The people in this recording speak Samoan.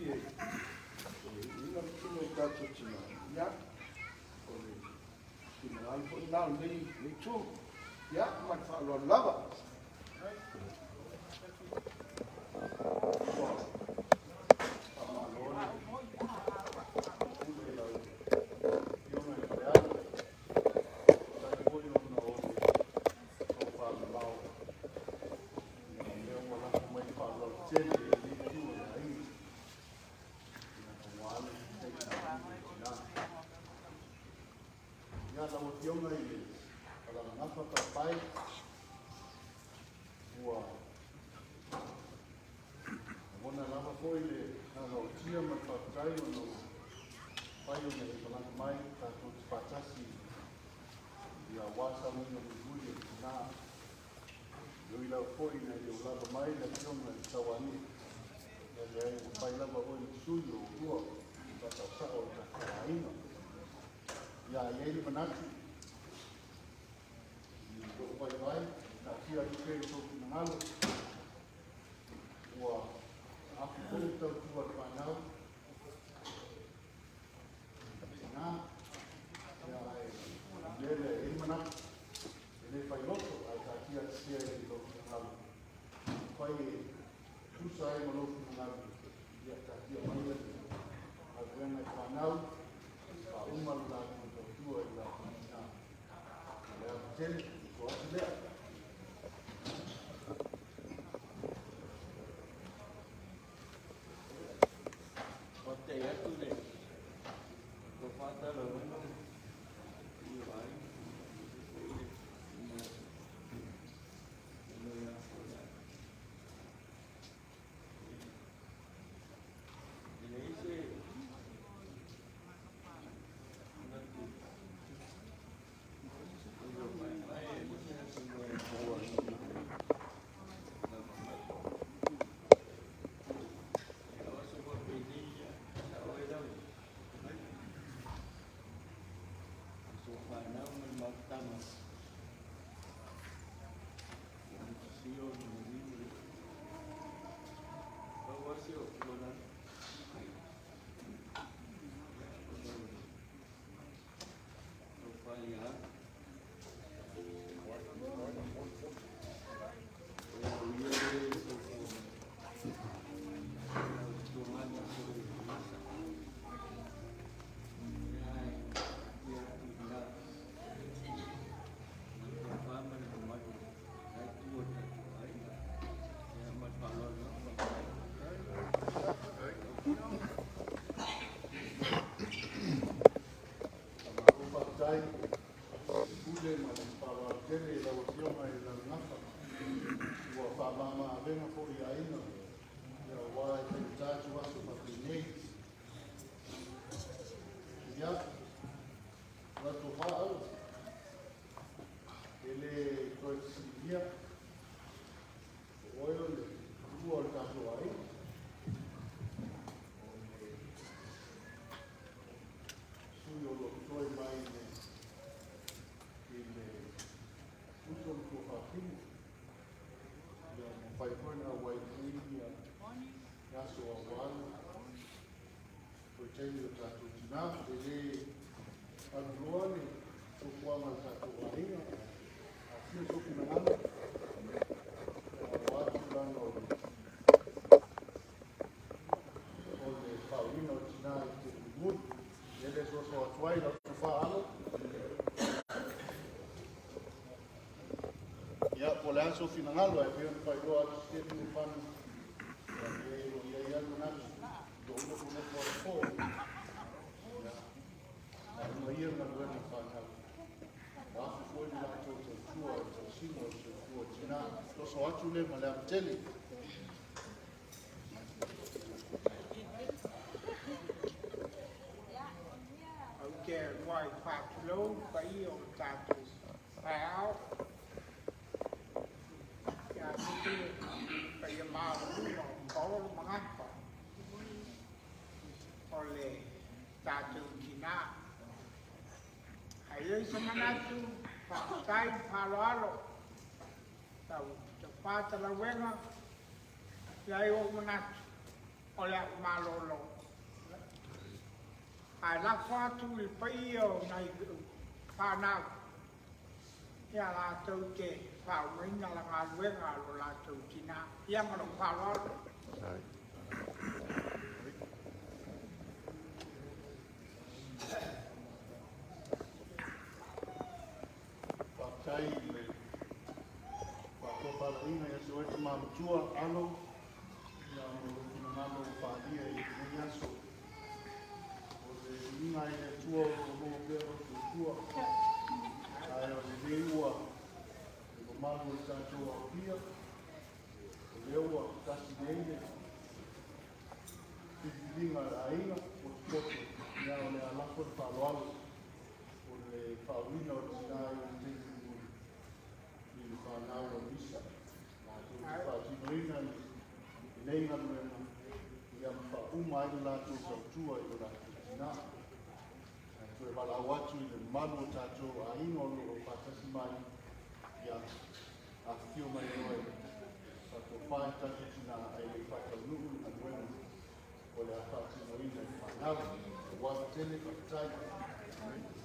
fesili e uiga le tino i tatou tinā, ia, o le finagalo foi lena o lenei itu. Ia, ma le faaaloalo lava. Ua faamalo le pule i lau Afioga i le Feau. Faafetai foi ona o le tofamamao ia o lea ua lafo mai le faaaloalo tele i lenei itu o le aiga ia aua le fitaituga o tina. Ia lau Afioga i le Alalagafa Paepae, ua lagona lava foi le agaga otia ma le faafetai ona ua mafai ona e malaga mai tatou te faatasi ia aua sauniga mulimuli o le tina. E ui lava foi ina e le o lava mai le Afioga i le Sauani, ia leai ua fai lava oe ma sui o oulua faatausao o le tatou aiga. Ia e i ai le manatu i lou vaivai, taatia atu pea i lou finagalo, ua afu foi le tautua a le fanau tina, ia ae o le mea lea e i ai le manatu, e le failoto ae taatia atu pea i lou finagalo. Afai e tusa ai ma lou finagalo, ia taatia maia le galuega i fanau, faauma le latou tautua i latou tina. Ma le ava tele, ua atu lea. Faafetai atu le faatalauina i o ai foi le e leai se manatu o paepae e se aso e maua lava mai. E o aso faapenei ia sao ai lava aso fanau ma le mafutaga sio ma le maliu. Pau lava si ou tuualalo, ona o le tofa ia Ago, o au ia lea e soifua mai, a o le tuumanu foi i le vasa. Ae taatia atu i ina ma le tofa ma le mamalu o lena itu o le tatou aiga. Ia ma le faaaloalo lava, faafetai. Faamalo faafetai le pule ma le faaaloalo tele i lau Afioga i le Lalagafa. Ua faamama avega foi i aiga ia aua e faigata atu aso faapenei. Ia, lau tofa Alo, e le toe fesiligia, o oe o le matua o le tatou aiga. O le sui o lo o totoe mai i le uso ma tuafafine. Ia mafai foi ona auai nei ia aso aua le vaitaimi o tatou tina. E le aluloa le fuafuaga a le tatou aiga. Afia sou finagalo, aua tulaga o le faauiga o tina i te mulimuli. E le soasoa atu ai lau tofa Alo. Ia, po o le a sou finagalo, ae pei ona faailoa atu se fesoasoani, ia leai o lo o i ai lava le manatu, lou nofonofo atu foi, ia, faauma ia le galuega a fanau. Ua afu foi le latou tautua i le tausiga o le soifua o tina. Toso atu le ma le ava tele. Ou te muai faatulou le paia o le tatou taeao. Ia aemaise le paia maualuga o paolo ma gafa o le tatou tina. Ae i ai se manatu, faafetai le faaaloalo, lau tofa Talauega, leai ou manatu, o le a'u malolo. Ae lafo atu i le paia o nai fanau ia latou te faaumaina la galuega a lo latou tinā. Ia ma lou faaaloalo. Faafetai i le faatofalaiga ia te oe tama matua Alo, ia mo lou finagalo ua faaalia i lenei aso. O le uiga i le Atua o lo o maua pea lou soifua, ae o lenei ua le mamalu o le tatou aofia, o lea ua tasi nei le filifiliga a le aiga potopoto, ia o le a lafo le faaaloalo o le faauuina o le tina i le taimi mulimuli i le fanau a Lisa. Latou te faatinoina lenei galuega ia ma faauma ai le latou tautua i lo latou tina. Ae toe valaau atu i le mamalu o tatou aiga o lo o faatasi mai, ia afifio mai loa e faatofa i tatou tina ae le i faataunuu le galuega o le a faatinoina e le fanau. Ua tele faafetai.